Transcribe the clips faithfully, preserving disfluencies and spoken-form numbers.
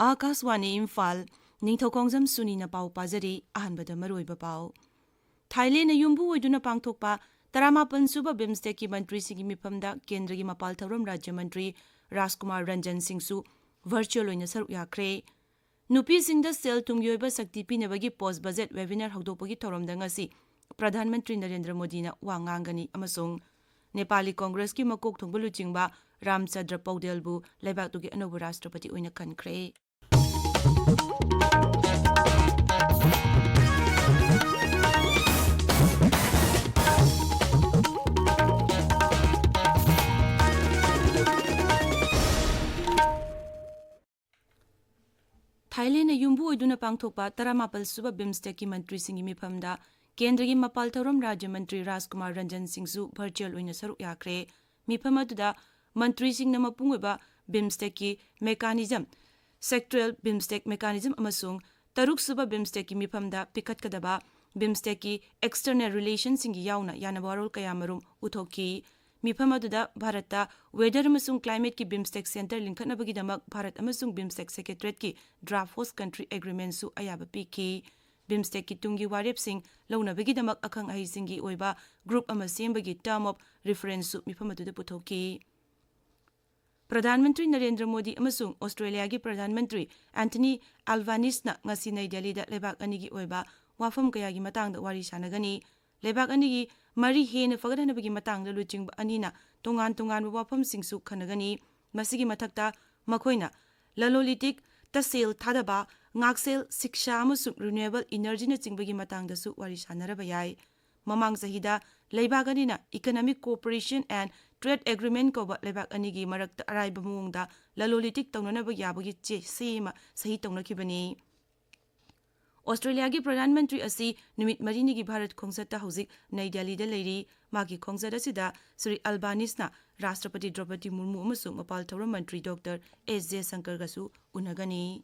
ꯑꯥꯀꯥꯁꯋꯥꯅꯤ ꯏꯝꯐꯥꯜ, ꯅꯤꯡꯊꯧꯈꯣꯡꯖꯝ ꯁꯨꯅꯤꯅ ꯄꯥꯎ ꯄꯥꯖꯔꯤ꯫ ꯑꯍꯥꯟꯕꯗ ꯃꯔꯨꯑꯣꯏꯕ ꯄꯥꯎ꯫ ꯊꯥꯏꯂꯦꯟꯗ ꯌꯨꯝꯕꯨ ꯑꯣꯏꯗꯨꯅ ꯄꯥꯡꯊꯣꯛꯄ ꯇꯔꯥꯃꯥꯄꯟ ꯁꯨꯕ ꯕꯤꯝꯁꯇꯦꯛꯀꯤ ꯃꯟꯇ꯭ꯔꯤꯁꯤꯡꯒꯤ ꯃꯤꯐꯝꯗ ꯀꯦꯟꯗ꯭ꯔꯒꯤ ꯃꯄꯥꯜ ꯊꯧꯔꯝ ꯔꯥꯖ꯭ꯌ ꯃꯟꯇ꯭ꯔꯤ ꯔꯥꯖꯀꯨꯃꯥꯔ ꯔꯟꯖꯟ ꯁꯤꯡꯁꯨ virtual ꯑꯣꯏꯅ ꯁꯔꯨꯛ ꯌꯥꯈ꯭ꯔꯦ꯫ ꯅꯨꯄꯤꯁꯤꯡꯗ ꯁꯦꯜ ꯊꯨꯝꯒꯤ ꯑꯣꯏꯕ ꯁꯛꯇꯤ ꯄꯤꯅꯕꯒꯤ post budget webinar ꯍꯧꯗꯣꯛꯄꯒꯤ ꯊꯧꯔꯝꯗ ꯉꯁꯤ ꯄ꯭ꯔꯙꯥꯟ ꯃꯟꯇ꯭ꯔꯤ ꯅꯔꯦꯟꯗ꯭ꯔ ꯃꯣꯗꯤꯅ ꯋꯥ ꯉꯥꯡꯒꯅꯤ ꯑꯃꯁꯨꯡ ꯅꯦꯄꯥꯂꯤ ꯀꯣꯡꯒ꯭ꯔꯦꯁꯀꯤ ꯃꯀꯣꯛ ꯊꯣꯡꯕ ꯂꯨꯆꯤꯡꯕ ꯔꯥꯝꯆꯟꯗ꯭ꯔ ꯄꯧꯗꯦꯜꯕꯨ ꯂꯩꯕꯥꯛꯇꯨꯒꯤ ꯑꯅꯧꯕ ꯔꯥꯁꯇ꯭ꯔꯄꯇꯤ ꯑꯣꯏꯅ ꯈꯟꯈ꯭ꯔꯦ꯫ ꯊꯥꯏꯂꯦꯟꯗ ꯌꯨꯝꯕꯨ ꯑꯣꯏꯗꯨꯅ ꯄꯥꯡꯊꯣꯛꯄ ꯇꯔꯥꯃꯥꯄꯜ ꯁꯨꯕ ꯕꯤꯝꯁꯇꯦꯛꯀꯤ ꯃꯟꯇ꯭ꯔꯤꯁꯤꯡꯒꯤ ꯃꯤꯐꯝꯗ ꯀꯦꯟꯗ꯭ꯔꯒꯤ ꯃꯄꯥꯜ ꯊꯧꯔꯝ ꯔꯥꯖ꯭ꯌ ꯃꯟꯇ꯭ꯔꯤ ꯔꯥꯖꯀꯨꯃꯥꯔ ꯔꯟꯖꯟ ꯁꯤꯡꯁꯨ virtual ꯑꯣꯏꯅ ꯁꯔꯨꯛ ꯌꯥꯈ꯭ꯔꯦ꯫ ꯃꯤꯐꯝ ꯑꯗꯨꯗ ꯃꯟꯇ꯭ꯔꯤꯁꯤꯡꯅ ꯃꯄꯨꯡ ꯑꯣꯏꯕ ꯕꯤꯝꯁꯇꯦꯛꯀꯤ mechanism, sectoral ꯕꯤꯝꯁꯇꯦꯛ mechanism ꯑꯃꯁꯨꯡ ꯇꯔꯨꯛ ꯁꯨꯕ ꯕꯤꯝꯁꯇꯦꯛꯀꯤ ꯃꯤꯐꯝꯗ ꯄꯤꯈꯠꯀꯗꯕ ꯕꯤꯝꯁꯇꯦꯛꯀꯤ external relationꯁꯤꯡꯒꯤ ꯌꯥꯎꯅ ꯌꯥꯅꯕ ꯋꯥꯔꯣꯜ ꯀꯌꯥꯃꯔꯨꯝ ꯎꯠꯊꯣꯛꯈꯤ꯫ ꯃꯤꯐꯝ ꯑꯗꯨꯗ ꯚꯥꯔꯠꯇ weather ꯑꯃꯁꯨꯡ climateꯀꯤ ꯕꯤꯝꯁꯇꯦꯛ centre ꯂꯤꯡꯈꯠꯅꯕꯒꯤꯗꯃꯛ ꯚꯥꯔꯠ ꯑꯃꯁꯨꯡ ꯕꯤꯝꯁꯇꯦꯛ secretariatꯀꯤ draft host country agreementꯁꯨ ꯑꯌꯥꯕ ꯄꯤꯈꯤ꯫ ꯕꯤꯝꯁꯇꯦꯛꯀꯤ ꯇꯨꯡꯒꯤ ꯋꯥꯔꯦꯞꯁꯤꯡ ꯂꯧꯅꯕꯒꯤꯗꯃꯛ ꯑꯈꯪ ꯑꯍꯩꯁꯤꯡꯒꯤ ꯑꯣꯏꯕ group ꯑꯃ ꯁꯦꯝꯕꯒꯤ term of referenceꯁꯨ ꯃꯤꯐꯝ ꯑꯗꯨꯗ ꯄꯨꯊꯣꯛꯈꯤ꯫ ꯄ꯭ꯔꯙꯥꯟ ꯃꯟꯇ꯭ꯔꯤ ꯅꯔꯦꯟꯗ꯭ꯔ ꯃꯣꯗꯤ ꯑꯃꯁꯨꯡ ꯑꯣꯁꯇ꯭ꯔꯦꯂꯤꯌꯥꯒꯤ ꯄ꯭ꯔꯙꯥꯟ ꯃꯟꯇ꯭ꯔꯤ ꯑꯦꯟꯊꯅꯤ ꯑꯜꯕꯥꯅꯤꯁꯅ ꯉꯁꯤ ꯅꯩ ꯗꯦꯜꯂꯤꯗ ꯂꯩꯕꯥꯛ ꯑꯅꯤꯒꯤ ꯑꯣꯏꯕ ꯋꯥꯐꯝ ꯀꯌꯥꯒꯤ ꯃꯇꯥꯡꯗ ꯋꯥꯔꯤ ꯁꯥꯟꯅꯒꯅꯤ꯫ ꯂꯩꯕꯥꯛ ꯑꯅꯤꯒꯤ ꯃꯔꯤ ꯍꯦꯟꯅ ꯐꯒꯠꯍꯟꯅꯕꯒꯤ ꯃꯇꯥꯡꯗ ꯂꯨꯆꯤꯡꯕ ꯑꯅꯤꯅ ꯇꯣꯉꯥꯟ ꯇꯣꯉꯥꯟꯕ ꯋꯥꯐꯝꯁꯤꯡꯁꯨ ꯈꯟꯅꯒꯅꯤ꯫ ꯃꯁꯤꯒꯤ ꯃꯊꯛꯇ ꯃꯈꯣꯏꯅ ꯂꯂꯣꯟ ꯏꯇꯤꯛ, ꯇꯁꯦꯜ ꯊꯥꯗꯕ, ꯉꯥꯛꯁꯦꯜ, ꯁꯤꯛꯁꯥ ꯑꯃꯁꯨꯡ renewable energyꯅꯆꯤꯡꯕꯒꯤ ꯃꯇꯥꯡꯗꯁꯨ ꯋꯥꯔꯤ ꯁꯥꯟꯅꯔꯕ ꯌꯥꯏ꯫ ꯃꯃꯥꯡ ꯆꯍꯤꯗ ꯂꯩꯕꯥꯛ ꯑꯅꯤꯅ Economic Cooperation and Trade Agreement ꯀꯧꯕ ꯂꯩꯕꯥꯛ ꯑꯅꯤꯒꯤ ꯃꯔꯛꯇ ꯑꯔꯥꯏꯕ ꯃꯑꯣꯡꯗ ꯂꯂꯣꯟ ꯏꯇꯤꯛ ꯇꯧꯅꯅꯕ ꯌꯥꯕꯒꯤ ꯆꯦ ꯁꯤ ꯑꯃ ꯁꯍꯤ ꯇꯧꯅꯈꯤꯕꯅꯤ꯫ ꯑꯣꯁꯇ꯭ꯔꯦꯂꯤꯌꯥꯒꯤ ꯄ꯭ꯔꯙꯥꯟ ꯃꯟꯇ꯭ꯔꯤ ꯑꯁꯤ ꯅꯨꯃꯤꯠ ꯃꯔꯤꯅꯤꯒꯤ ꯚꯥꯔꯠ ꯈꯣꯡꯆꯠꯇ ꯍꯧꯖꯤꯛ ꯅꯩ ꯗꯦꯜꯂꯤꯗ ꯂꯩꯔꯤ꯫ ꯃꯥꯒꯤ ꯈꯣꯡꯆꯠ ꯑꯁꯤꯗ ꯁ꯭ꯔꯤ ꯑꯜꯕꯥꯅꯤꯁꯅ ꯔꯥꯁꯇ꯭ꯔꯄꯇꯤ ꯗ꯭ꯔꯧꯄꯗꯤ ꯃꯨꯔꯃꯨ ꯑꯃꯁꯨꯡ ꯃꯄꯥꯜ ꯊꯧꯔꯝ ꯃꯟꯇ꯭ꯔꯤ ꯗꯣꯛꯇꯔ ꯑꯦꯁ ꯖꯌꯁꯪꯀꯔꯒꯁꯨ ꯎꯅꯒꯅꯤ꯫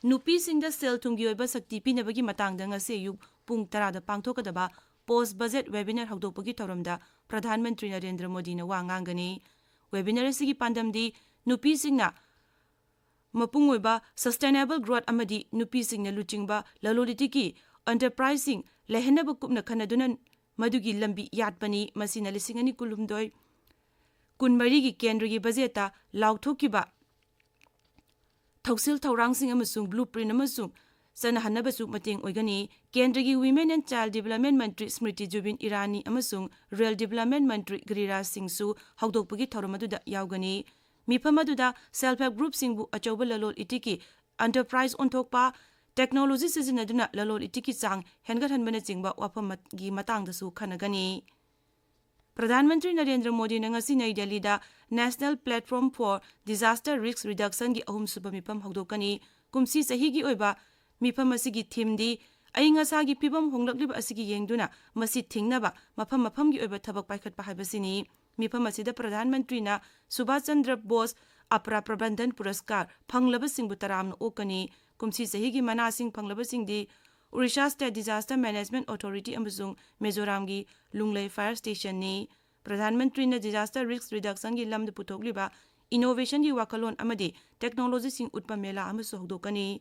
ꯅꯨꯄꯤꯁꯤꯡꯗ ꯁꯦꯜ ꯊꯨꯝꯒꯤ ꯑꯣꯏꯕ ꯁꯛꯇꯤ ꯄꯤꯅꯕꯒꯤ ꯃꯇꯥꯡꯗ ꯉꯁꯤ ꯑꯌꯨꯛ ꯄꯨꯡ ꯇꯔꯥꯗ ꯄꯥꯡꯊꯣꯛꯀꯗꯕ post budget webinar ꯍꯧꯗꯣꯛꯄꯒꯤ ꯊꯧꯔꯝꯗ ꯄ꯭ꯔꯙꯥꯟ ꯃꯟꯇ꯭ꯔꯤ ꯅꯔꯦꯟꯗ꯭ꯔ ꯃꯣꯗꯤꯅ ꯋꯥ ꯉꯥꯡꯒꯅꯤ꯫ Webinar ꯑꯁꯤꯒꯤ ꯄꯥꯟꯗꯝꯗꯤ ꯅꯨꯄꯤꯁꯤꯡꯅ ꯃꯄꯨꯡ ꯑꯣꯏꯕ sustainable growth ꯑꯃꯗꯤ ꯅꯨꯄꯤꯁꯤꯡꯅ ꯂꯨꯆꯤꯡꯕ ꯂꯂꯣꯟ ꯏꯇꯤꯛꯀꯤ enterpriseꯁꯤꯡ ꯂꯩꯍꯟꯅꯕ ꯀꯨꯞꯅ ꯈꯟꯅꯗꯨꯅ ꯃꯗꯨꯒꯤ ꯂꯝꯕꯤ ꯌꯥꯠꯄꯅꯤ꯫ ꯃꯁꯤꯅ ꯂꯤꯁꯤꯡ ꯑꯅꯤ ꯀꯨꯟꯍꯨꯝꯗꯣꯏ ꯀꯨꯟꯃꯔꯤꯒꯤ ꯀꯦꯟꯗ꯭ꯔꯒꯤ ꯕꯖꯦꯠꯇ ꯂꯥꯎꯊꯣꯛꯈꯤꯕ ꯊꯧꯁꯤꯜ ꯊꯧꯔꯥꯡꯁꯤꯡ ꯑꯃꯁꯨꯡ blueprint ꯑꯃꯁꯨꯡ ꯆꯠꯅꯍꯟꯅꯕꯁꯨ ꯃꯇꯦꯡ ꯑꯣꯏꯒꯅꯤ꯫ ꯀꯦꯟꯗ꯭ꯔꯒꯤ Women and Child Development ꯃꯟꯇ꯭ꯔꯤ ꯁ꯭ꯃ꯭ꯔꯤꯇꯤ ꯖꯨꯕꯤꯟ ꯏꯔꯥꯅꯤ ꯑꯃꯁꯨꯡ Rural Development ꯃꯟꯇ꯭ꯔꯤ ꯒꯤꯔꯤꯔꯥꯖ ꯁꯤꯡꯁꯨ ꯍꯧꯗꯣꯛꯄꯒꯤ ꯊꯧꯔꯝ ꯑꯗꯨꯗ ꯌꯥꯎꯒꯅꯤ꯫ ꯃꯤꯐꯝ ꯑꯗꯨꯗ self help groupꯁꯤꯡꯕꯨ ꯑꯆꯧꯕ ꯂꯂꯣꯟ ꯏꯇꯤꯛꯀꯤ enterprise ꯑꯣꯟꯊꯣꯛꯄ, technology ꯁꯤꯖꯤꯟꯅꯗꯨꯅ ꯂꯂꯣꯟ ꯏꯇꯤꯛꯀꯤ ꯆꯥꯡ ꯍꯦꯟꯒꯠꯍꯟꯕꯅꯆꯤꯡꯕ ꯋꯥꯐꯝꯒꯤ ꯃꯇꯥꯡꯗꯁꯨ ꯈꯟꯅꯒꯅꯤ꯫ ꯄ꯭ꯔꯙꯥꯟ ꯃꯟꯇ꯭ꯔꯤ ꯅꯔꯦꯟꯗ꯭ꯔ ꯃꯣꯗꯤꯅ ꯉꯁꯤ ꯅꯩ ꯗꯦꯜꯂꯤꯗ National Platform for Disaster Risk Reductionꯒꯤ ꯑꯍꯨꯝꯁꯨꯕ ꯃꯤꯐꯝ ꯍꯧꯗꯣꯛꯀꯅꯤ꯫ ꯀꯨꯝꯁꯤ ꯆꯍꯤꯒꯤ ꯑꯣꯏꯕ ꯃꯤꯐꯝ ꯑꯁꯤꯒꯤ themeꯗꯤ ꯑꯏꯪ ꯑꯁꯥꯒꯤ ꯐꯤꯕꯝ ꯍꯣꯡꯂꯛꯂꯤꯕ ꯑꯁꯤꯒꯤ ꯌꯦꯡꯗꯨꯅ ꯃꯁꯤ ꯊꯤꯡꯅꯕ ꯃꯐꯝ ꯃꯐꯝꯒꯤ ꯑꯣꯏꯕ ꯊꯕꯛ ꯄꯥꯏꯈꯠꯄ ꯍꯥꯏꯕꯁꯤꯅꯤ꯫ ꯃꯤꯐꯝ ꯑꯁꯤꯗ ꯄ꯭ꯔꯙꯥꯟ ꯃꯟꯇ꯭ꯔꯤꯅ ꯁꯨꯚꯥꯁ ꯆꯟꯗ꯭ꯔ ꯕꯣꯁ ꯑꯄ꯭ꯔꯥ ꯄ꯭ꯔꯕꯟꯙꯟ ꯄꯨꯔꯁꯀꯥꯔ ꯐꯪꯂꯕꯁꯤꯡꯕꯨ ꯇꯔꯥꯝꯅ ꯑꯣꯛꯀꯅꯤ꯫ ꯀꯨꯝꯁꯤ ꯆꯍꯤꯒꯤ ꯃꯅꯥꯁꯤꯡ ꯐꯪꯂꯕꯁꯤꯡꯗꯤ Orissa State Disaster Management Authority ꯑꯃꯁꯨꯡ ꯃꯤꯖꯣꯔꯥꯝꯒꯤ ꯂꯨꯡꯂꯩ Fire Stationꯅꯤ꯫ ꯄ꯭ꯔꯙꯥꯟ ꯃꯟꯇ꯭ꯔꯤꯅ disaster risk reductionꯒꯤ ꯂꯝꯗ ꯄꯨꯊꯣꯛꯂꯤꯕ innovationꯒꯤ ꯋꯥꯈꯜꯂꯣꯟ ꯑꯃꯗꯤ technologyꯁꯤꯡ ꯎꯠꯄ ꯃꯦꯂꯥ ꯑꯃꯁꯨ ꯍꯧꯗꯣꯛꯀꯅꯤ꯫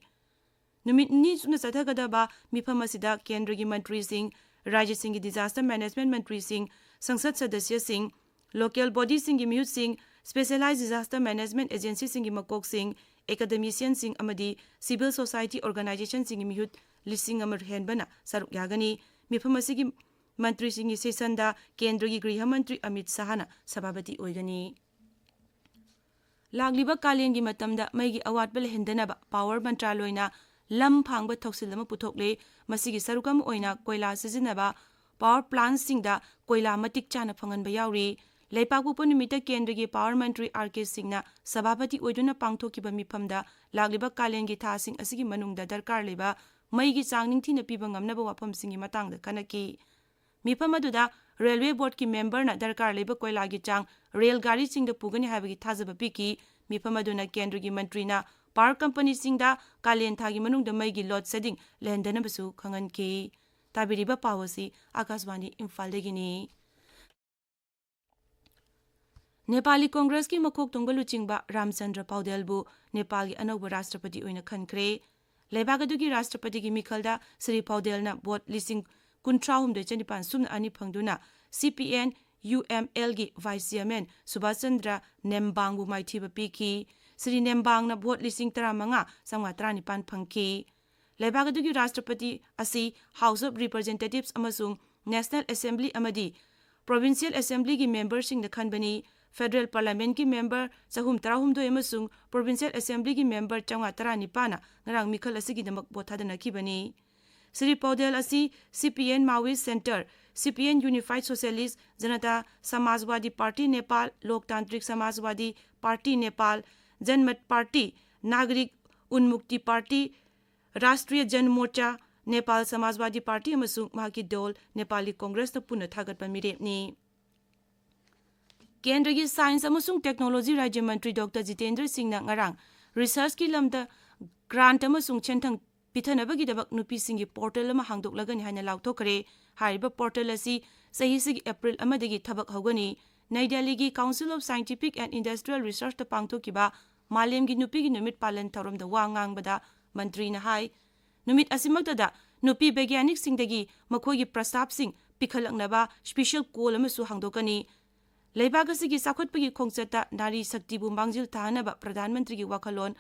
ꯅꯨꯃꯤꯠ ꯅꯤꯅꯤ ꯆꯨꯞꯅ ꯆꯠꯊꯒꯗꯕ ꯃꯤꯐꯝ ꯑꯁꯤꯗ ꯀꯦꯟꯗ꯭ꯔꯒꯤ ꯃꯟꯇ꯭ꯔꯤꯁꯤꯡ, ꯔꯥꯖ꯭ꯌꯁꯤꯡꯒꯤ disaster management ꯃꯟꯇ꯭ꯔꯤꯁꯤꯡ, ꯁꯪꯁꯗ ꯁꯗꯁ꯭ꯌꯁꯤꯡ, local bodyꯁꯤꯡꯒꯤ ꯃꯤꯍꯨꯠꯁꯤꯡ, specialized disaster management agencyꯁꯤꯡꯒꯤ ꯃꯀꯣꯛꯁꯤꯡ, academicianꯁꯤꯡ ꯑꯃꯗꯤ civil society organizationꯁꯤꯡꯒꯤ ꯃꯤꯍꯨꯠ ꯂꯤꯁꯤꯡ ꯑꯃ ꯍꯦꯟꯕꯅ ꯁꯔꯨꯛ ꯌꯥꯒꯅꯤ꯫ ꯃꯤꯐꯝ ꯑꯁꯤꯒꯤ ꯃꯟꯇ꯭ꯔꯤꯁꯤꯡꯒꯤ sessionꯗ ꯀꯦꯟꯗ꯭ꯔꯒꯤ ꯒ꯭ꯔꯤꯍ ꯃꯟꯇ꯭ꯔꯤ ꯑꯃꯤꯠ ꯁꯥꯍꯅ ꯁꯚꯥꯄꯇꯤ ꯑꯣꯏꯒꯅꯤ꯫ ꯂꯥꯛꯂꯤꯕ ꯀꯥꯂꯦꯟꯒꯤ ꯃꯇꯝꯗ ꯃꯩꯒꯤ ꯑꯋꯥꯠꯄ ꯂꯩꯍꯟꯗꯅꯕ power ꯃꯟꯇ꯭ꯔꯥꯂꯣꯏꯅ ꯂꯝ ꯐꯥꯡꯕ ꯊꯧꯁꯤꯜ ꯑꯃ ꯄꯨꯊꯣꯛꯂꯦ꯫ ꯃꯁꯤꯒꯤ ꯁꯔꯨꯛ ꯑꯃ ꯑꯣꯏꯅ ꯀꯣꯏꯂꯥ ꯁꯤꯖꯤꯟꯅꯕ power plantꯁꯤꯡꯗ ꯀꯣꯏꯂꯥ ꯃꯇꯤꯛ ꯆꯥꯅ ꯐꯪꯍꯟꯕ ꯌꯥꯎꯔꯤ꯫ ꯂꯩꯄꯥꯛꯄꯣꯛꯄ ꯅꯨꯃꯤꯠꯇ ꯀꯦꯟꯗ꯭ꯔꯒꯤ power ꯃꯟꯇ꯭ꯔꯤ ꯑꯥꯔ ꯀꯦ ꯁꯤꯡꯅ ꯁꯚꯥꯄꯇꯤ ꯑꯣꯏꯗꯨꯅ ꯄꯥꯡꯊꯣꯛꯈꯤꯕ ꯃꯤꯐꯝꯗ ꯂꯥꯛꯂꯤꯕ ꯀꯥꯂꯦꯟꯒꯤ ꯊꯥꯁꯤꯡ ꯑꯁꯤꯒꯤ ꯃꯅꯨꯡꯗ ꯗꯔꯀꯥꯔ ꯂꯩꯕ ꯃꯩꯒꯤ ꯆꯥꯡ ꯅꯤꯡꯊꯤꯅ ꯄꯤꯕ ꯉꯝꯅꯕ ꯋꯥꯐꯝꯁꯤꯡꯒꯤ ꯃꯇꯥꯡꯗ ꯈꯟꯅꯈꯤ꯫ ꯃꯤꯐꯝ ꯑꯗꯨꯗ railway boardꯀꯤ memberꯅ ꯗꯔꯀꯥꯔ ꯂꯩꯕ ꯀꯣꯏꯂꯥꯒꯤ ꯆꯥꯡ ꯔꯦꯜ ꯒꯥꯔꯤꯁꯤꯡꯗ ꯄꯨꯒꯅꯤ ꯍꯥꯏꯕꯒꯤ ꯊꯥꯖꯕ ꯄꯤꯈꯤ꯫ ꯃꯤꯐꯝ ꯑꯗꯨꯅ ꯀꯦꯟꯗ꯭ꯔꯒꯤ ꯃꯟꯇ꯭ꯔꯤꯅ power companyꯁꯤꯡꯗ ꯀꯥꯂꯦꯟ ꯊꯥꯒꯤ ꯃꯅꯨꯡꯗ ꯃꯩꯒꯤ load shedding ꯂꯩꯍꯟꯗꯅꯕꯁꯨ ꯈꯪꯍꯟꯈꯤ꯫ ꯇꯥꯕꯤꯔꯤꯕ ꯄꯥꯎ ꯑꯁꯤ ꯑꯥꯀꯥꯁꯕꯥꯅꯤ ꯏꯝꯐꯥꯜꯗꯒꯤꯅꯤ꯫ ꯅꯦꯄꯥꯂꯤ ꯀꯣꯡꯒ꯭ꯔꯦꯁꯀꯤ ꯃꯀꯣꯛ ꯊꯣꯡꯕ ꯂꯨꯆꯤꯡꯕ ꯔꯥꯝꯆꯟꯗ꯭ꯔ ꯄꯥꯎꯗꯦꯜꯕꯨ ꯅꯦꯄꯥꯜꯒꯤ ꯑꯅꯧꯕ ꯔꯥꯁꯇ꯭ꯔꯄꯇꯤ ꯑꯣꯏꯅ ꯈꯟꯈ꯭ꯔꯦ꯫ ꯂꯩꯕꯥꯛ ꯑꯗꯨꯒꯤ ꯔꯥꯁꯇ꯭ꯔꯄꯇꯤꯒꯤ ꯃꯤꯈꯜꯗ ꯁ꯭ꯔꯤ ꯄꯥꯎꯗꯦꯜꯅ ꯚꯣꯠ ꯂꯤꯁꯤꯡ ꯀꯨꯟꯊ꯭ꯔꯥ ꯍꯨꯝꯗꯣꯏ ꯆꯅꯤꯄꯥꯟ ꯁꯨꯞꯅ ꯑꯅꯤ ꯐꯪꯗꯨꯅ ꯁꯤ ꯄꯤ ꯑꯦꯟ ꯌꯨ ꯑꯦꯝ ꯑꯦꯜꯒꯤ ꯚꯥꯏꯁ ꯆꯤꯌꯥꯔꯃꯦꯟ ꯁꯨꯕꯥꯁ ꯆꯟꯗ꯭ꯔ ꯅꯦꯝꯕꯥꯡꯕꯨ ꯃꯥꯏꯊꯤꯕ ꯄꯤꯈꯤ꯫ ꯁ꯭ꯔꯤ ꯅꯦꯝꯕꯥꯡꯅ ꯚꯣꯠ ꯂꯤꯁꯤꯡ ꯇꯔꯥꯃꯉꯥ ꯆꯥꯝꯃꯉꯥ ꯇꯔꯥꯅꯤꯄꯥꯟ ꯐꯪꯈꯤ꯫ ꯂꯩꯕꯥꯛ ꯑꯗꯨꯒꯤ ꯔꯥꯁꯇ꯭ꯔꯄꯇꯤ ꯑꯁꯤ House of Representatives ꯑꯃꯁꯨꯡ National Assembly ꯑꯃꯗꯤ Provincial Assemblyꯒꯤ ꯃꯦꯝꯕꯔꯁꯤꯡꯅ ꯈꯟꯕꯅꯤ꯫ ꯐꯦꯗꯔꯦꯜ ꯄꯥꯔꯂꯤꯌꯥꯃꯦꯟꯠꯀꯤ ꯃꯦꯝꯕꯔ ꯆꯍꯨꯝ ꯇꯔꯥꯍꯨꯝꯗꯣꯏ ꯑꯃꯁꯨꯡ Provincial Assemblyꯒꯤ ꯃꯦꯝꯕꯔ ꯆꯥꯝꯃꯉꯥ ꯇꯔꯥꯅꯤꯄꯥꯟꯅ ꯉꯔꯥꯡ ꯃꯤꯈꯜ ꯑꯁꯤꯒꯤꯗꯃꯛ ꯚꯣꯠ ꯊꯥꯗꯅꯈꯤꯕꯅꯤ꯫ ꯁ꯭ꯔꯤ ꯄꯥꯎꯗꯦꯜ ꯑꯁꯤ C P N Maoist Centre, C P N Unified Socialist, Janata Samajwadi Party Nepal, Lok Tantrik Samajwadi Party Nepal, Janmat Party, Nagarik Unmukti Party, Rashtriya Jan Morcha, Nepal Samajwadi Party ꯑꯃꯁꯨꯡ ꯃꯍꯥꯛꯀꯤ ꯗꯣꯜ ꯅꯦꯄꯥꯂꯤ ꯀꯣꯡꯒ꯭ꯔꯦꯁꯅ ꯄꯨꯟꯅ ꯊꯥꯒꯠꯄ ꯃꯤꯔꯦꯞꯅꯤ꯫ ꯀꯦꯟꯗ꯭ꯔꯒꯤ science ꯑꯃꯁꯨꯡ technology ꯔꯥꯖ꯭ꯌ ꯃꯟꯇ꯭ꯔꯤ doctor Jitendra ꯁꯤꯡꯅ ꯉꯔꯥꯡ ꯔꯤꯁꯔꯆꯀꯤ ꯂꯝꯗ ꯒ꯭ꯔꯥꯟꯠ ꯑꯃꯁꯨꯡ ꯁꯦꯟꯊꯪ ꯄꯤꯊꯅꯕꯒꯤꯗꯃꯛ ꯅꯨꯄꯤꯁꯤꯡꯒꯤ ꯄꯣꯔꯇꯦꯜ ꯑꯃ ꯍꯥꯡꯗꯣꯛꯂꯒꯅꯤ ꯍꯥꯏꯅ ꯂꯥꯎꯊꯣꯛꯈ꯭ꯔꯦ꯫ ꯍꯥꯏꯔꯤꯕ ꯄꯣꯔꯇꯦꯜ ꯑꯁꯤ ꯆꯍꯤꯁꯤꯒꯤ ꯑꯦꯄ꯭ꯔꯤꯜ ꯑꯃꯗꯒꯤ ꯊꯕꯛ ꯍꯧꯒꯅꯤ꯫ ꯅꯩ ꯗꯦꯜꯂꯤꯒꯤ Council of Scientific and Industrial Researchꯇ ꯄꯥꯡꯊꯣꯛꯈꯤꯕ ꯃꯥꯂꯦꯝꯒꯤ ꯅꯨꯄꯤꯒꯤ ꯅꯨꯃꯤꯠ ꯄꯥꯂꯟ ꯊꯧꯔꯝꯗ ꯋꯥ ꯉꯥꯡꯕꯗ ꯃꯟꯇ꯭ꯔꯤꯅ ꯍꯥꯏ, ꯅꯨꯃꯤꯠ ꯑꯁꯤꯃꯛꯇꯗ ꯅꯨꯄꯤ ꯕꯩꯒ꯭ꯌꯥꯅꯤꯛꯁꯤꯡꯗꯒꯤ ꯃꯈꯣꯏꯒꯤ ꯄ꯭ꯔꯁ꯭ꯇꯥꯕꯁꯤꯡ ꯄꯤꯈꯠꯂꯛꯅꯕ ꯁ꯭ꯄꯤꯁꯦꯜ ꯀꯣꯜ ꯑꯃꯁꯨ ꯍꯥꯡꯗꯣꯛꯀꯅꯤ꯫ ꯂꯩꯕꯥꯛ ꯑꯁꯤꯒꯤ ꯆꯥꯎꯈꯠꯄꯒꯤ ꯈꯣꯡꯆꯠꯇ ꯅꯥꯔꯤ ꯁꯛꯇꯤꯕꯨ ꯃꯥꯡꯖꯤꯜ ꯊꯥꯍꯟꯅꯕ ꯄ꯭ꯔꯙꯥꯟ ꯃꯟꯇ꯭ꯔꯤꯒꯤ ꯋꯥꯈꯜꯂꯣꯟ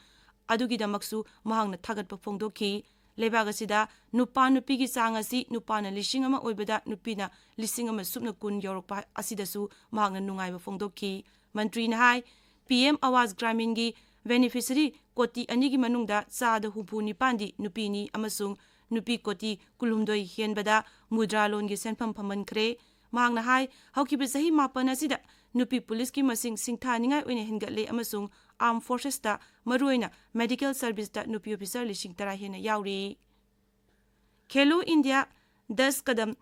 ꯑꯗꯨꯒꯤꯗꯃꯛꯁꯨ ꯃꯍꯥꯛꯅ ꯊꯥꯒꯠꯄ ꯐꯣꯡꯗꯣꯛꯈꯤ꯫ ꯂꯩꯕꯥꯛ ꯑꯁꯤꯗ ꯅꯨꯄꯥ ꯅꯨꯄꯤꯒꯤ ꯆꯥꯡ ꯑꯁꯤ ꯅꯨꯄꯥꯅ ꯂꯤꯁꯤꯡ ꯑꯃ ꯑꯣꯏꯕꯗ ꯅꯨꯄꯤꯅ ꯂꯤꯁꯤꯡ ꯑꯃ ꯁꯨꯞꯅ ꯀꯨꯟ ꯌꯧꯔꯛꯄ ꯑꯁꯤꯗꯁꯨ ꯃꯍꯥꯛꯅ ꯅꯨꯡꯉꯥꯏꯕ ꯐꯣꯡꯗꯣꯛꯈꯤ꯫ ꯃꯟꯇ꯭ꯔꯤꯅ ꯍꯥꯏ, P M Awas Graminꯒꯤ beneficiary ꯀꯣꯇꯤ ꯑꯅꯤꯒꯤ ꯃꯅꯨꯡꯗ ꯆꯥꯗ ꯍꯨꯝꯐꯨ ꯅꯤꯄꯥꯟꯗꯤ ꯅꯨꯄꯤꯅꯤ ꯑꯃꯁꯨꯡ ꯅꯨꯄꯤ ꯀꯣꯇꯤ ꯀꯨꯟꯍꯨꯝꯗꯣꯏ ꯍꯦꯟꯕꯗ ꯃꯨꯗ꯭ꯔꯥ ꯂꯣꯟꯒꯤ ꯁꯦꯟꯐꯝ ꯐꯪꯍꯟꯈ꯭ꯔꯦ꯫ ꯃꯍꯥꯛꯅ ꯍꯥꯏ, ꯍꯧꯈꯤꯕ ꯆꯍꯤ ꯃꯥꯄꯟ ꯑꯁꯤꯗ ꯅꯨꯄꯤ ꯄꯨꯂꯤꯁꯀꯤ ꯃꯁꯤꯡ ꯁꯤꯡꯊꯥꯅꯤꯡꯉꯥꯏ ꯑꯣꯏꯅ ꯍꯦꯟꯒꯠꯂꯦ ꯑꯃꯁꯨꯡ Armed Forcesꯇ, ꯃꯔꯨꯑꯣꯏꯅ medical serviceꯇ ꯅꯨꯄꯤ officer ꯂꯤꯁꯤꯡ ꯇꯔꯥ ꯍꯦꯟꯅ ꯌꯥꯎꯔꯤ꯫ ꯈꯦꯂꯣ ꯏꯟꯗꯤꯌꯥ ꯗꯁ ꯀꯗꯝ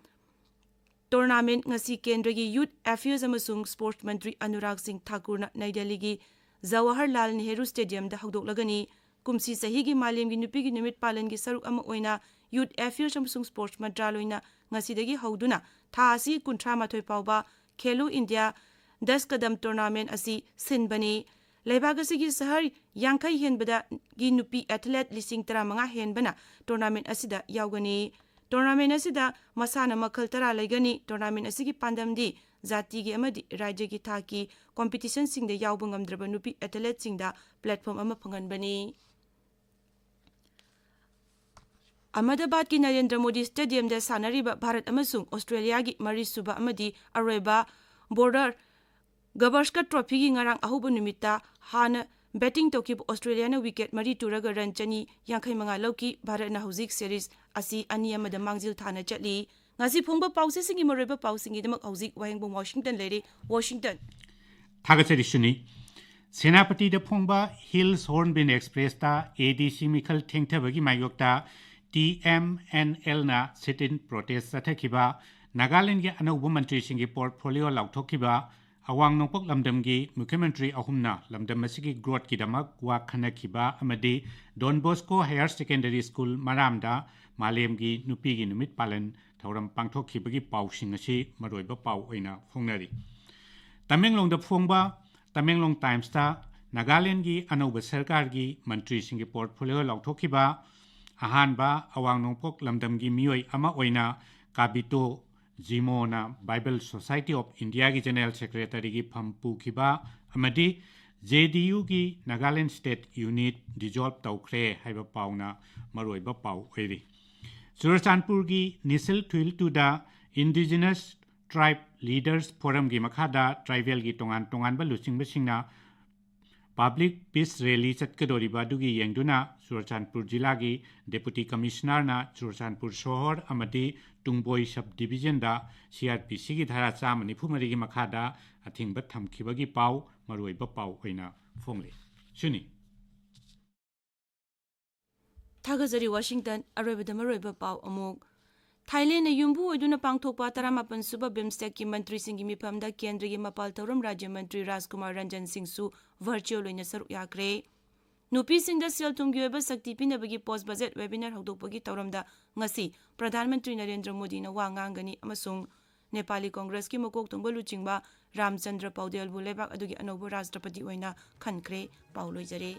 tournament ꯉꯁꯤ ꯀꯦꯟꯗ꯭ꯔꯒꯤ Youth Affairs ꯑꯃꯁꯨꯡ Sports ꯃꯟꯇ꯭ꯔꯤ ꯑꯅꯨꯔꯥꯒ ꯁꯤꯡ ꯊꯥꯀꯨꯔꯅ ꯅꯩ ꯗꯦꯜꯂꯤꯒꯤ ꯖꯋꯥꯍꯔꯂꯥꯜ ꯅꯦꯍꯔꯨ ꯁ꯭ꯇꯦꯗꯤꯌꯝꯗ ꯍꯧꯗꯣꯛꯂꯒꯅꯤ꯫ ꯀꯨꯝꯁꯤ ꯆꯍꯤꯒꯤ ꯃꯥꯂꯦꯝꯒꯤ ꯅꯨꯄꯤꯒꯤ ꯅꯨꯃꯤꯠ ꯄꯥꯂꯟꯒꯤ ꯁꯔꯨꯛ ꯑꯃ ꯑꯣꯏꯅ Youth Affairs ꯑꯃꯁꯨꯡ Sports ꯃꯟꯇ꯭ꯔꯥꯂꯣꯏꯅ ꯉꯁꯤꯗꯒꯤ ꯍꯧꯗꯨꯅ ꯊꯥ ꯑꯁꯤ ꯀꯨꯟꯊ꯭ꯔꯥ ꯃꯥꯊꯣꯏ ꯐꯥꯎꯕ ꯈꯦꯂꯣ ꯏꯟꯗꯤꯌꯥ ꯗꯁ ꯀꯗꯝ ꯇꯣꯔꯅꯥꯃꯦꯟ ꯑꯁꯤ ꯁꯤꯟꯕꯅꯤ꯫ ꯂꯩꯕꯥꯛ ꯑꯁꯤꯒꯤ ꯁꯍꯔ ꯌꯥꯡꯈꯩ ꯍꯦꯟꯕꯗꯒꯤ ꯅꯨꯄꯤ ꯑꯦꯊꯂꯦꯠ ꯂꯤꯁꯤꯡ ꯇꯔꯥꯃꯉꯥ ꯍꯦꯟꯕꯅ ꯇꯣꯔꯅꯥꯃꯦꯟ ꯑꯁꯤꯗ ꯌꯥꯎꯒꯅꯤ꯫ ꯇꯣꯔꯅꯥꯃꯦꯟ ꯑꯁꯤꯗ ꯃꯁꯥꯟꯅ ꯃꯈꯜ ꯇꯔꯥ ꯂꯩꯒꯅꯤ꯫ ꯇꯣꯔꯅꯥꯃꯦꯟ ꯑꯁꯤꯒꯤ ꯄꯥꯟꯗꯝꯗꯤ ꯖꯥꯇꯤꯒꯤ ꯑꯃꯗꯤ ꯔꯥꯖ꯭ꯌꯒꯤ ꯊꯥꯛꯀꯤ ꯀꯣꯝꯄꯤꯇꯤꯁꯟꯁꯤꯡꯗ ꯌꯥꯎꯕ ꯉꯝꯗ꯭ꯔꯕ ꯅꯨꯄꯤ ꯑꯦꯊꯂꯦꯠꯁꯤꯡꯗ ꯄ꯭ꯂꯦꯠꯐꯣꯝ ꯑꯃ ꯐꯪꯍꯟꯕꯅꯤ꯫ ꯑꯍꯃꯗꯥꯕꯥꯗꯀꯤ ꯅꯔꯦꯟꯗ꯭ꯔ ꯃꯣꯗꯤ ꯁ꯭ꯇꯦꯗꯤꯌꯝꯗ ꯁꯥꯟꯅꯔꯤꯕ ꯚꯥꯔꯠ ꯑꯃꯁꯨꯡ ꯑꯣꯁꯇ꯭ꯔꯦꯂꯤꯌꯥꯒꯤ ꯃꯔꯤꯁꯨꯕ ꯑꯃꯗꯤ ꯑꯔꯣꯏꯕ ꯕꯣꯔꯗꯔ ꯒꯕꯔꯁꯀꯔ ꯇ꯭ꯔꯣꯐꯤꯒꯤ ꯉꯔꯥꯡ ꯑꯍꯧꯕ ꯅꯨꯃꯤꯠꯇ ꯍꯥꯟꯅ ꯕꯦꯇꯤꯡ ꯇꯧꯈꯤꯕ ꯑꯣꯁꯇ꯭ꯔꯦꯂꯤꯌꯥꯅ ꯋꯤꯀꯦꯠ ꯃꯔꯤ ꯇꯨꯔꯒ ꯔꯟ ꯆꯅꯤ ꯌꯥꯡꯈꯩ ꯃꯉꯥ ꯂꯧꯈꯤ꯫ ꯚꯥꯔꯠꯅ ꯍꯧꯖꯤꯛ ꯁꯦꯔꯤꯁ ꯑꯁꯤ ꯑꯅꯤ ꯑꯃꯗ ꯃꯥꯡꯖꯤꯜ ꯊꯥꯅ ꯆꯠꯂꯤ꯫ ꯉꯁꯤ ꯐꯣꯡꯕ ꯄꯥꯎꯆꯦꯁꯤꯡꯒꯤ ꯃꯔꯨꯑꯣꯏꯕ ꯄꯥꯎꯁꯤꯡꯒꯤꯗꯃꯛ ꯍꯧꯖꯤꯛ ꯋꯥꯍꯦꯡꯕꯝ ꯋꯥꯁꯤꯡꯇꯟ ꯂꯩꯔꯦ꯫ ꯋꯥꯁꯤꯡꯇꯟ꯫ ꯊꯥꯒꯠꯆꯔꯤ ꯁꯨꯅꯤ꯫ ꯁꯦꯅꯥꯄꯇꯤꯗ ꯐꯣꯡꯕ ꯍꯤꯜꯁ ꯍꯣꯔꯟꯕꯤꯜ ꯑꯦꯛꯁꯄ꯭ꯔꯦꯁꯇ ꯑꯦ ꯗꯤ ꯁꯤ ꯃꯤꯈꯜ ꯊꯦꯡꯊꯕꯒꯤ ꯃꯥꯌꯣꯛꯇ ꯇꯤ ꯑꯦꯝ ꯑꯦꯟ ꯑꯦꯜꯅ ꯁꯤꯠ ꯏꯟ ꯄ꯭ꯔꯣꯇꯦꯁ ꯆꯠꯊꯈꯤꯕ, ꯅꯥꯒꯥꯂꯦꯟꯗꯒꯤ ꯑꯅꯧꯕ ꯃꯟꯇ꯭ꯔꯤꯁꯤꯡꯒꯤ ꯄꯣꯔꯠꯐꯣꯂꯤꯑꯣ ꯂꯥꯎꯊꯣꯛꯈꯤꯕ, ꯑꯋꯥꯡ ꯅꯣꯡꯄꯣꯛ ꯂꯝꯗꯝꯒꯤ ꯃꯨꯈ꯭ꯌ ꯃꯟꯇ꯭ꯔꯤ ꯑꯍꯨꯝꯅ ꯂꯝꯗꯝ ꯑꯁꯤꯒꯤ ꯒ꯭ꯔꯣꯠꯀꯤꯗꯃꯛ ꯋꯥ ꯈꯟꯅꯈꯤꯕ ꯑꯃꯗꯤ ꯗꯣꯟ ꯕꯣꯁꯀꯣ ꯍꯥꯌꯔ ꯁꯦꯀꯦꯟꯗꯔꯤ ꯁ꯭ꯀꯨꯜ ꯃꯔꯥꯝꯗ ꯃꯥꯂꯦꯝꯒꯤ ꯅꯨꯄꯤꯒꯤ ꯅꯨꯃꯤꯠ ꯄꯥꯂꯟ ꯊꯧꯔꯝ ꯄꯥꯡꯊꯣꯛꯈꯤꯕꯒꯤ ꯄꯥꯎꯁꯤꯡ ꯑꯁꯤ ꯃꯔꯨꯑꯣꯏꯕ ꯄꯥꯎ ꯑꯣꯏꯅ ꯐꯣꯡꯅꯔꯤ꯫ ꯇꯃꯦꯡꯂꯣꯡꯗ ꯐꯣꯡꯕ ꯇꯃꯦꯡꯂꯣꯡ ꯇꯥꯏꯝꯁꯇ ꯅꯥꯒꯥꯂꯦꯟꯒꯤ ꯑꯅꯧꯕ ꯁꯔꯀꯥꯔꯒꯤ ꯃꯟꯇ꯭ꯔꯤꯁꯤꯡꯒꯤ ꯄꯣꯔꯠꯐꯣꯂꯤꯑꯣ ꯂꯥꯎꯊꯣꯛꯈꯤꯕ, ꯑꯍꯥꯟꯕ ꯑꯋꯥꯡ ꯅꯣꯡꯄꯣꯛ ꯂꯝꯗꯝꯒꯤ ꯃꯤꯑꯣꯏ ꯑꯃ ꯑꯣꯏꯅ ꯀꯥꯕꯤꯇꯣ ꯖꯤꯃꯣꯅ ꯕꯥꯏꯕꯜ ꯁꯣꯁꯥꯏꯇꯤ ꯑꯣꯐ ꯏꯟꯗꯤꯌꯥꯒꯤ ꯖꯦꯅꯔꯦꯜ ꯁꯦꯀ꯭ꯔꯦꯇꯔꯤꯒꯤ ꯐꯝ ꯄꯨꯈꯤꯕ ꯑꯃꯗꯤ ꯖꯦ ꯗꯤ ꯌꯨꯒꯤ ꯅꯥꯒꯥꯂꯦꯟ ꯁ꯭ꯇꯦꯠ ꯌꯨꯅꯤꯠ ꯗꯤꯖꯣꯜꯕ ꯇꯧꯈ꯭ꯔꯦ ꯍꯥꯏꯕ ꯄꯥꯎꯅ ꯃꯔꯨꯑꯣꯏꯕ ꯄꯥꯎ ꯑꯣꯏꯔꯤ꯫ ꯆꯨꯔꯆꯥꯟꯄꯨꯔꯒꯤ ꯅꯤꯁꯤꯜ ꯊꯨꯏꯜꯇꯨꯗ ꯏꯟꯗꯤꯖꯤꯅꯁ ꯇ꯭ꯔꯥꯏꯕ ꯂꯤꯗꯔꯁ ꯐꯣꯔꯝꯒꯤ ꯃꯈꯥꯗ ꯇ꯭ꯔꯥꯏꯕꯦꯜꯒꯤ ꯇꯣꯉꯥꯟ ꯇꯣꯉꯥꯟꯕ ꯂꯨꯆꯤꯡꯕꯁꯤꯡꯅ ꯄꯕ꯭ꯂꯤꯛ ꯄꯤꯁ ꯔꯦꯂꯤ ꯆꯠꯀꯗꯧꯔꯤꯕ ꯑꯗꯨꯒꯤ ꯌꯦꯡꯗꯨꯅ ꯆꯨꯔꯆꯥꯟꯄꯨꯔ ꯖꯤꯂꯥꯒꯤ ꯗꯦꯄꯨꯇꯤ ꯀꯃꯤꯁꯅꯔꯅ ꯆꯨꯔꯆꯥꯟꯄꯨꯔ ꯁꯣꯍꯣꯔ ꯑꯃꯗꯤ ꯇꯨꯡꯕꯣꯏ ꯁꯕ ꯗꯤꯕꯤꯖꯟꯗ ꯁꯤ ꯑꯥꯔ ꯄꯤ ꯁꯤꯒꯤ ꯙꯥꯔꯥ ꯆꯥꯝꯃ ꯅꯤꯐꯨ ꯃꯔꯤꯒꯤ ꯃꯈꯥꯗ ꯑꯊꯤꯡꯕ ꯊꯝꯈꯤꯕꯒꯤ ꯄꯥꯎ ꯃꯔꯨꯑꯣꯏꯕ ꯄꯥꯎ ꯑꯣꯏꯅ ꯐꯣꯡꯂꯤ꯫ ꯁꯤꯅꯤ꯫ ꯊꯥꯒꯠꯆꯔꯤ ꯋꯥꯁꯤꯡꯇꯟ꯫ ꯑꯔꯣꯏꯕꯗ ꯃꯔꯨꯑꯣꯏꯕ ꯄꯥꯎ ꯑꯃꯨꯛ꯫ ꯊꯥꯏꯂꯦꯟꯗ ꯌꯨꯝꯕꯨ ꯑꯣꯏꯗꯨꯅ ꯄꯥꯡꯊꯣꯛꯄ ꯇꯔꯥꯃꯥꯄꯟ ꯁꯨꯕ ꯕꯤꯝꯁꯇꯦꯛꯀꯤ ꯃꯟꯇ꯭ꯔꯤꯁꯤꯡꯒꯤ ꯃꯤꯐꯝꯗ ꯀꯦꯟꯗ꯭ꯔꯒꯤ ꯃꯄꯥꯜ ꯊꯧꯔꯝ ꯔꯥꯖ꯭ꯌ ꯃꯟꯇ꯭ꯔꯤ ꯔꯥꯖꯀꯨꯃꯥꯔ ꯔꯟꯖꯟ ꯁꯤꯡꯁꯨ ꯚꯔꯆꯨꯑꯦꯜ ꯑꯣꯏꯅ ꯁꯔꯨꯛ ꯌꯥꯈ꯭ꯔꯦ꯫ ꯅꯨꯄꯤꯁꯤꯡꯗ ꯁꯦꯜ ꯊꯨꯝꯒꯤ ꯑꯣꯏꯕ ꯁꯛꯇꯤ ꯄꯤꯅꯕꯒꯤ ꯄꯣꯁ ꯕꯖꯦꯠ ꯋꯦꯕꯤꯅꯥꯔ ꯍꯧꯗꯣꯛꯄꯒꯤ ꯊꯧꯔꯝꯗ ꯉꯁꯤ ꯄ꯭ꯔꯙꯥꯟ ꯃꯟꯇ꯭ꯔꯤ ꯅꯔꯦꯟꯗ꯭ꯔ ꯃꯣꯗꯤꯅ ꯋꯥ ꯉꯥꯡꯒꯅꯤ ꯑꯃꯁꯨꯡ ꯅꯦꯄꯥꯂꯤ ꯀꯣꯡꯒ꯭ꯔꯦꯁꯀꯤ ꯃꯀꯣꯛ ꯊꯣꯡꯕ ꯂꯨꯆꯤꯡꯕ ꯔꯥꯝꯆꯟꯗ꯭ꯔ ꯄꯧꯗꯦꯜꯕꯨ ꯂꯩꯕꯥꯛ ꯑꯗꯨꯒꯤ ꯑꯅꯧꯕ ꯔꯥꯁꯇ꯭ꯔꯄꯇꯤ ꯑꯣꯏꯅ ꯈꯟꯈ꯭ꯔꯦ꯫ ꯄꯥꯎ ꯂꯣꯏꯖꯔꯦ꯫